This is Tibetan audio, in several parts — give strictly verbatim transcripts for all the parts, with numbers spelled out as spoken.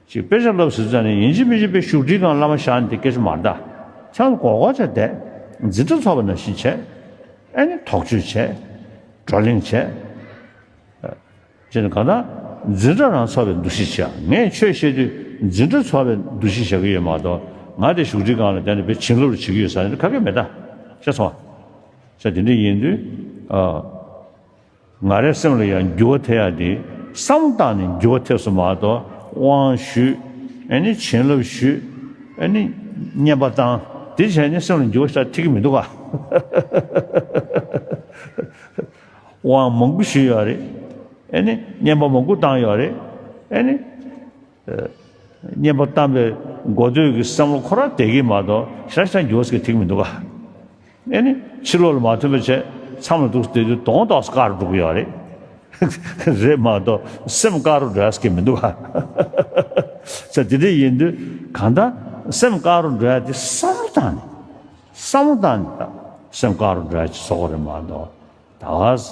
ཅིག་དཔེ་ཆ་བསླབ་ཟེར་ཙང་ནས་ཡིན་གཅིག་མིན་གཅིག་དཔེ་བཞུགས་ཁྲིའི་སྒང་བླ་མ་བཞག་ནས་དེ་སྐད་ཆ་མ་རེད་ད། ཆང་ལ་གོ་གོ་བྱས་བསྡད། འཛིན་གྲྭ་ཚོགས་པ་ནང་བཞིན་བྱས། ཨེ་ནི་དོགས་གཅོད་བྱས། བགྲོ་གླེང་བྱས། ཅེས་ནས་གང་ལྟར་འཛིན་གྲྭ་རང་ཚོགས་པའི་འདུ་ཤེས་བྱས། ངས་ཆོས་བཤད་དུས་འཛིན་གྲྭ་ཚོགས་པའི་འདུ་ཤེས་བྱ་གི་ཡོད་མ་གཏོགས། ང་དེ་བཞུགས་ཁྲིའི་སྒང་ལ་བསྡད་ནས་དཔེ་བྱིན་རླབས་རེ་བྱེད་ཀྱི་ཡོད་ཟེར་ནས་ཁ་སྐད་མེད་ད། ཤེས་སོང་ཨ། ཤ་དེ་འདྲ་ཡིན་དུས། ཨ། ང་རའི་སེམས་ལ་ཡང་འགྱུར་བ་ཐེབས་ཡག་དེ་བསམ་བློ་བཏང་ནས་འགྱུར་བ་ཐེབས་སོང་མ་གཏོགས། དབང་ཞུས། ཨེ་ནི་བྱིན་རླབས་ཞུས། ཨེ་ནི་བསྙེན་པ་བཏང་། དེ་བྱས་ནས་སེམས་ལ་འགྱུར་བ་ཞིག་ཐེབས་ཀྱི་མི་འདུག་ག། དབང་མང་པོ་ཞུས་ཡོད་རེད། ཨེ་ནི་བསྙེན་པ་མང་པོ་བཏང་ཡོད་རེད། ཨེ་ནི། བསྙེན་པ་བཏང་པའི་འགོ་སྟོད་ཀྱི་བསམ་བློ་ཁོ་རང་བསྡད་ཀྱི་མ་གཏོགས་ཞེ་དྲག་འགྱུར་བ་ཞིག་ཐེབས་ཀྱི་མི་འདུག་ག། ཨེ་ནི་ཕྱི་ལོགས་ལ་མ་ཐོན་པ་བྱས། མཚམས་ལ་འདུག་བསྡད་དུས་གདོང་ཏོག་ཙམ་དཀར་རུ་འགྲོ་གི་ཡོད་རེད། རེད་མ་གཏོགས་སེམས་དཀར་རུ་འགྲོ་ཡ་ཟེར་གྱི་མི་འདུག་ག། ས་དེ་འདྲ་ཡིན་དུས་གང་ལྟར་སེམས་དཀར་རུ་འགྲོ་ཡ་དེ་བསམ་བློ་བཏང་ནས། བསམ་བློ་བཏང་ནས་ད་སེམས་དཀར་རུ་འགྲོ་ཡ་ཅིག་བཟོ་དགོས་རེད་མ་གཏོགས། ད་ག་ས་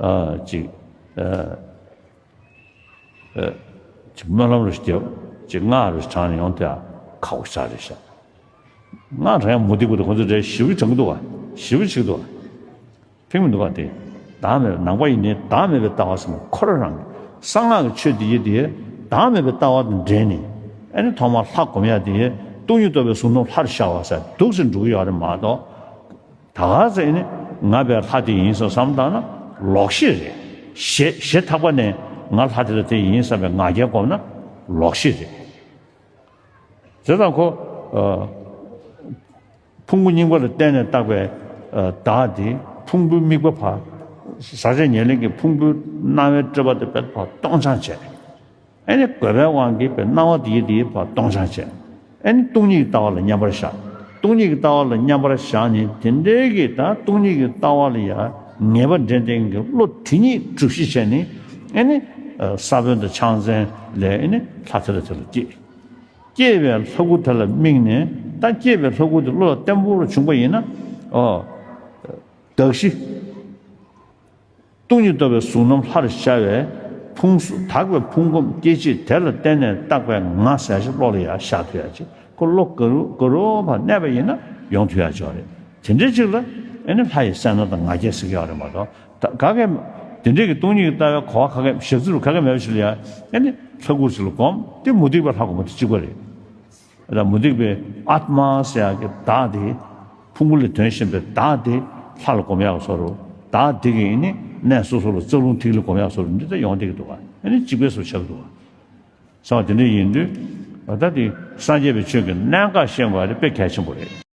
ཨ་ཅིག་ཨ། ཨེ། ཅིག་སྨོན་ལམ་རེ་བརྒྱབ། ཅིག་སྔགས་རེ་བགྲངས་ནས་ཡོང་དེ་ཡང་ཁག་པོ་ཞེ་དྲག་རེད་ཤག། སྔགས་བགྲང་ཡ་མུ་སྟེགས་པོ་དེ་ཁོ་ཚོས་རེ་ཞེ་པོ་བགྲང་གི་འདུག་ག། ཞེ་པོ་བྱེད་ཀྱི་འདུག་ག། ཕན་མི་འདུག་ག་དེ། བདག་མེད་པའི་ནང་པ་ཡིན་ནའི་བདག་མེད་པའི་ལྟ་བ་ཟེར་ན་ཁོ་རང་རང་གི་གསང་སྔགས་ཀྱི་ཆོས་དེ་ཡི་དེ་བདག་མེད་པའི་ལྟ་བ་དང་འབྲེལ་ནས། ཨ་ནི་ཐོག་མར་ལྷ་སྒོམ་ཡ་དེ་སྟོང་ཉིད་རྟོགས་པའི་གཟུགས་རྣམས་ལྷར་ཤར་བ་ཟེར་འདུག་སེ་འགྲོ་གི་ཡོད་རེད་མ་གཏོགས། ད་ག་ཚོད་ནི་ང་བའི་ལྷ་དེ་ཡིན་བསམ་བསམ་བཏང་ན་ལོག་ཤེས་རེད། ཞེ་ཞེ་ཐག་པ་ནས་ང་ལྷ་དེ་ལ་དེ་ཡིན་བསམ་པའི་ང་རྒྱལ་སྒོམ་ན་ལོག་ཤེས་རེད། བྱས་ཙང་ཁོ། ཨ། ཕུང་པོ་རྙིང་པ་ལ་བརྟེན་ནས་བཏགས་པའི། ཨ། བདག་དེ་ཕུང་པོའི་དམིགས་པ་ཕར། ཟག་བཅས་ཉེར་ལེན་གྱི་ཕུང་པོའི་སྣང་བའི་སྤྲོས་པ་དེ་དཔེ་ཕར་སྟོང་སྦྱང་བྱས། ཨེ་ནི་རྒོད་པའི་དབང་གིས་པའི་སྣང་བ་དེའི་དེའི་བར་སྟོང་སྦྱང་བྱས། ཨེ་ནི་སྟོང་ཉིད་ཀྱི་ལྟ་བ་ལ་མཉམ་པར་བཞག། སྟོང་ཉིད་ཀྱི་ལྟ་བ་ལ་མཉམ་པར་བཞག་ནས་དེ་འདྲའི་གི་ད་སྟོང་ཉིད་ཀྱི་ལྟ་བ་ལ་ཡང་ངེས་པ་འདྲེན་ལྡན་གྱི་བློ་དེ་ཉིད་གྲུབ་གཞི་བྱས་ནས། ཨེ་ནི་ས་བོན་དང་ཕྱག་མཚན་ལས་ཨེ་ནི་ལྷ་དེ་ལ་དེ་ལ་སྐྱེས། སྐྱེས་པའི་ལྷ་སྐུ་དེ་ལ་དམིགས་ནས། ད་སྐྱེས་པའི་ལྷ་སྐུ་དེ་བློ་ལ་བརྟན་པོར་བྱུང་པ་ཡིན་ན། ཨོ། གདགས་གཞི། སྟོང་ཉིད་རྟོགས་པའི་གཟུགས་རྣམས་ལྷར་ཤར་བའི་ཕུང་གཟུགས། དག་པའི་ཕུང་ཁམས་སྐྱེ་མཆེད་དེ་ལ་བརྟེན་ནས་བཏགས་པའི་ང་ཟེར་ཞིག་བློ་ལ་ཡང་ཤར་ཐུབ་ཡ་ཅིག། ཁོ་བློ་ག་རུ་ག་རུ་བར་གནས་པ་ཡིན་ན་ཡོང་ཐུབ་ཡ་ཅིག་རེད། དེ་འདྲའི་ཅིག་ལ་ཨེ་ནི་ལྷ་ཡི་སེར་སྣ་དང་ང་རྒྱལ་ཟེར་གྱི་ཡོད་རེད་མ་གཏོགས། ད་ག་གེ་དེ་འདྲའི་གི་སྟོང་ཉིད་ཀྱི་ལྟ་བའི་གོ་བ་ག་གེ་ཞག་ཚི་རུ་ག་གེ་མེད་པ་ཞིག་ལ་ཡང་ཨེ་ནི་ལྷ་སྐུ་ཞིག་ལ་སྒོམ། དེ་མུ་སྟེགས་པའི་ལྷ་སྒོམ་པ་དེ་གཅིག་པ་རེད། ད་མུ་སྟེགས་པའི་ཨཱཏྨ་ཟེར་ཡག་གི་བདག་དེ་ཕུང་པོ་ལས་དོན་གཞན་པའི་བདག་དེ་ལྷ་ལ་སྒོམ་ཡག་བཟོ་འདྲ། བདག་དེ་གིས་ནི་གནས་སོ་སོ་ལ་རྩ་རླུང་ཐིག་ལེ་སྒོམ་ཡག་བཟོ་འདྲ། འདི་ལྟར་ཡོང་བསྡད་ཀྱི་འདུག་ག། ཨེ་ནི་གཅིག་པའི་བཟོ་ཆགས་ཀྱི་འདུག་ག། བྱས་ཙང་དེ་འདྲ་ཡིན་དུས་ད་དེ་སངས་རྒྱས་པའི་ཆོས་ཀྱི་གནད་འགག་ཤེས་དགོས་པ་དེ་དཔེ་གལ་ཆེན་པོ་རེད།